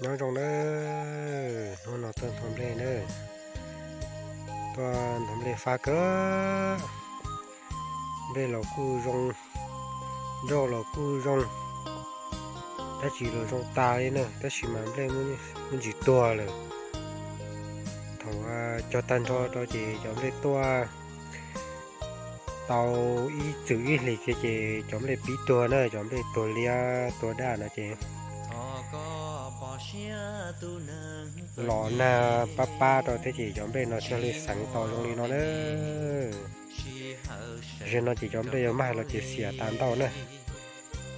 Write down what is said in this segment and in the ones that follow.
Nyob zoo nawb, hnub no tuaj nthua nplej nawb. Tuaj nthua nplej fab kawg. Nplej los kuj zoo, nroj los kuj zoo, dab tsi los zoo tas li na, tab sis mas nplej muaj ntsis tuag lawm. Thaum cog tag nrho rau ces cov nplej tuaj tau ib txwm ib hlis kiag ces cov nplej pib tuag na, cov nplej tuag liab tuag daj no ces los nag pab pab rau thiab ces cov nplej no thiaj li xeev to zoo li no na. Zaum no ces cov nplej yog maj hais los ces xiam tas ntau na.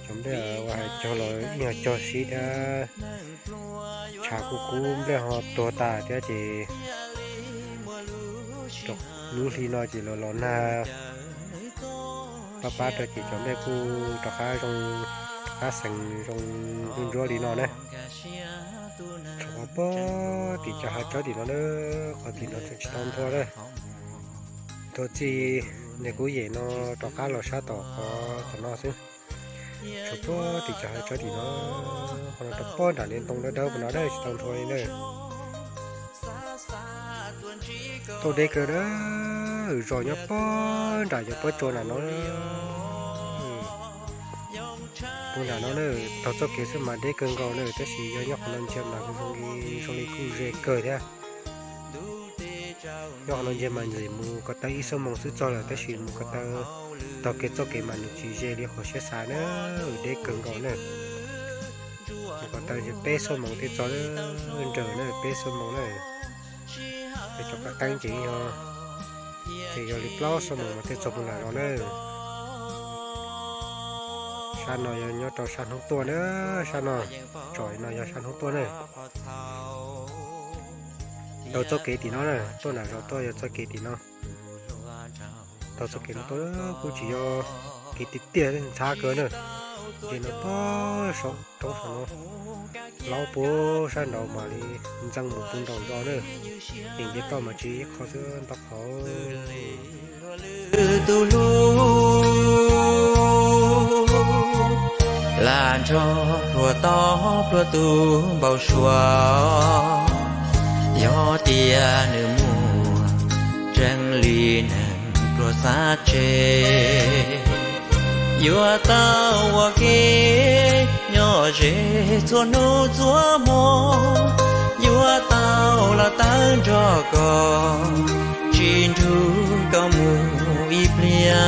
Cov nplej uas hais cog los yeej yog cog sib thiab, tshav kub kub nplej ho tuag tas thiab ces lub hli no ces los los nag pab pab rau ces cov nplej kuj rov qab zoo, rov qab xeev zoo ntsuab ntsuab li no na. Tshuav qhov pog tim cov hav tsawb tim no na, qhov tim no tseem tsis tau nthua na. Nthua txij niag kub yem no rov qab los sab tom qhov tom no xwb. Tshuav pog tim cov hav tsawb tim no, qhov no rau pog nram niag ntoo dawb dawb puag no na, tsis tau nthua li na. Tuaj deb kawg na, zos nyob pog nram cov pob tsuas nram no. Puag nram no na, taug txoj kev xwb mas deb kawg nkaus na, tab sis yog nyob qhov no ntsia mas zoo li, zoo li kuj ze kawg thiab. Nyob qhov no ntsia mas ntxim mus ko taw ib xuab moos xwb txog lawm, tab sis mus ko taw taug kev txoj kev mas nws tsis ze li qhov siab xav na, deb kawg nkaus na. Mus ko taw peb xuab moos thiaj txog, nrawm na, peb xuab moos na. Cov qab teeb ces yog, ces yog li plaub xuab moos mas thiaj txog puag nram zos na. Sab no yog nyob rau sab hnub tuaj na, sab no, tsom no yog sab hnub tuaj na. Taug txoj kev tim no na, tuaj nram zos tuaj yog txoj kev tim no. Taug txoj kev no tuaj kuj tsis yog kev tiaj tiaj, ntxhab kawg na. Ces no pog saum roob saum no, laub puag sab nraud mam li ntxeev mus puag nraum zos na. Yeej nce toj mas tsis ib qho xwb, ntau qhov. Tus hlub lam nrog hluas tau pluag tus npau suav, yog tias nws muaj tseeb li neeg pluag xav tseg, yuav tau ua ke nyob ze txhua hnub txhua hmo, yuav tau los tawb nrog koj tsis nrug koj mus ib pliag.